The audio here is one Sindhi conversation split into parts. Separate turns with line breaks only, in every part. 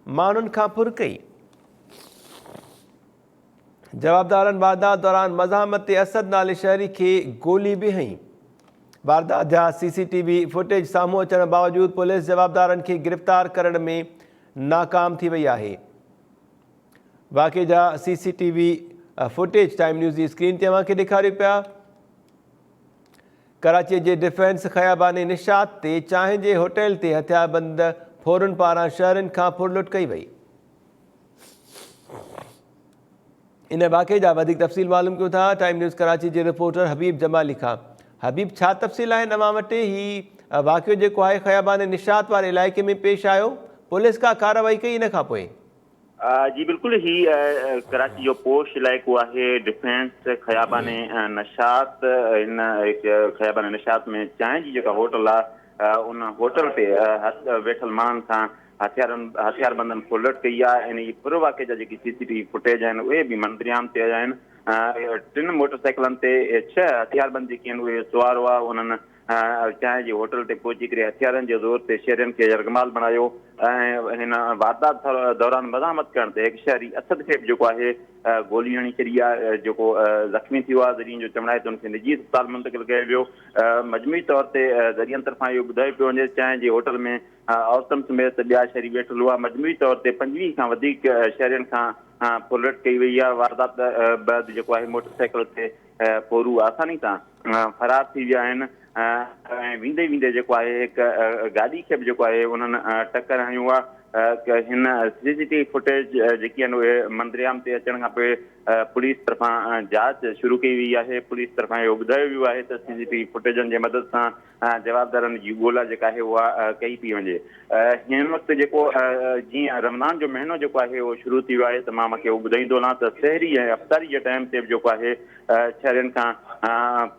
ماڻهن کان ڦر ڪئي. جوابدارن واردات دوران مزاحمت تي اسد نالي شهري کي گولي به هنئي. واردات جا سي سي ٽي وي فوٽيج سامهون اچڻ باوجود پوليس جوابدارن کي گرفتار ڪرڻ ۾ ناڪام ٿي وئي آهي. واقعي جا سي سي ٽي وي فوٽيج ٽائيم نيوز جي اسڪرين تي اوهان کي ڏيکاريون پيا. ڪراچي جي ڊفينس خيابان نشاط تي چانهه جي هوٽل تي هٿياربند ڦورن پاران شهرين کان ڦرلٽ ڪئي وئي. ان واقعي جا وڌيڪ تفصيل معلوم ڪيون ٿا ٽائيم نيوز ڪراچي جي رپورٽر حبيب جمالي کان. حبيب ڇا تفصيل آهن اوهان وٽ هي واقعو جيڪو آهي خيابان نشاط واري علائقي ۾ پيش آيو پوليس ڪا ڪارروائي ڪئي ان کان پوء؟
جي بلڪل هي ڪراچي جو پوش علائقو آهي ڊفينس خيابان نشاط هن خيابان نشاط ۾ چانهه جي جيڪا هوٽل آهي ان هوٽل تي ويٺل ماڻهن کان هٿيارن هٿياربندن ڦرلٽ ڪئي آهي ۽ انهي ڦر واقعي جا جيڪي سي سي ٽي وي فوٽيج آهن اهي به منظرعام تي آيا آهن ٽن موٽر سائيڪلن تي ڇهه هٿياربند جيڪي آهن اهي سوار هئا انهن چانهه جي هوٽل تي پهچي ڪري هٿيارن جي زور تي شهرين کي يرغمال بڻايو ۽ هن واردات دوران مزاحمت ڪرڻ تي هڪ شهري اسد کي به جيڪو آهي گولي هڻي ڇڏي آهي جيڪو زخمي ٿي ويو آهي ذريعن جو چوڻ آهي ته ان کي نجي اسپتال منتقل ڪيو ويو مجموعي طور تي ذريعن طرفان اهو ٻڌايو پيو وڃي چانهه جي هوٽل ۾ عورتن سميت ٻيا شهري ويٺل هئا، مجموعي طور تي 25 کان وڌيڪ شهرين کان ڦرلٽ ڪئي وئي آهي، واردات بعد جيڪو آهي موٽر سائيڪل تي ڦورو آساني سان فرار ٿي ويا آهن ۽ ويندي ويندي جيڪو آهي هڪ گاڏي کي به جيڪو آهي انهن ٽڪر هنيو آهي، هن سي سي ٽي وي فوٽيج جيڪي آهن اهي منظرعام تي اچڻ کان پوء پوليس طرفان جاچ شروع ڪئي وئي آهي، پوليس طرفان اهو ٻڌايو ويو آهي ته سي سي ٽي وي فوٽيجن جي مدد سان جوابدارن جي ڳولا جيڪا آهي اها ڪئي پئي وڃي. هن وقت جيڪو جيئن رمضان جو مهينو جيڪو آهي اهو شروع ٿي ويو آهي ته مان اوهان کي اهو ٻڌائيندو هلان ته سحري ۽ افطاري جي ٽائيم تي به جيڪو آهي شهرين کان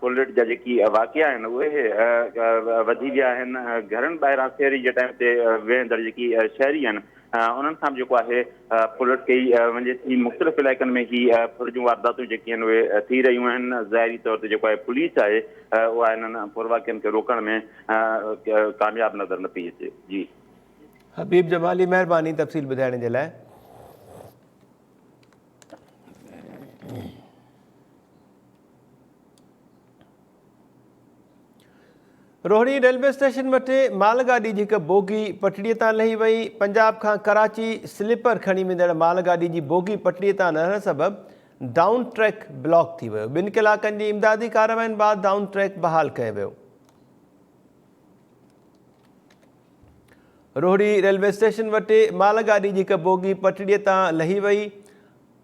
ڦرلٽ جا جيڪي واقعا آهن اهي وڌي ويا آهن گهرن ٻاهران سحري جي ٽائيم تي ويهندڙ جيڪي شهري آهن انهن سان به جيڪو آهي ڦرلٽ ڪئي وڃي ٿي، مختلف علائقن ۾ هي ڦر جون وارداتون جيڪي آهن اهي ٿي رهيون آهن، ظاهري طور تي جيڪو آهي پوليس آهي اها انهن ڦر واقعن کي روڪڻ ۾ ڪامياب نظر نه پئي اچي. جي.
حبيب جمالي مهرباني تفصيل ٻڌائڻ جي لاء. روهڙي ريلوي اسٽيشن وٽ مال گاڏي جي هڪ بوگي پٽڙي تان لهي وئي، پنجاب کان ڪراچي سليپر کڻي ويندڙ مال گاڏي جي بوگي پٽڙي تان لهڻ سبب ڊائون ٽريڪ بلاڪ ٿي ويو، ٻن ڪلاڪن جي امدادي ڪاررواين بعد ڊائون ٽريڪ بحال ڪيو ويو. روهڙي ريلوي اسٽيشن وٽ مال گاڏي جي هڪ بوگي پٽڙي تان لهي وئي.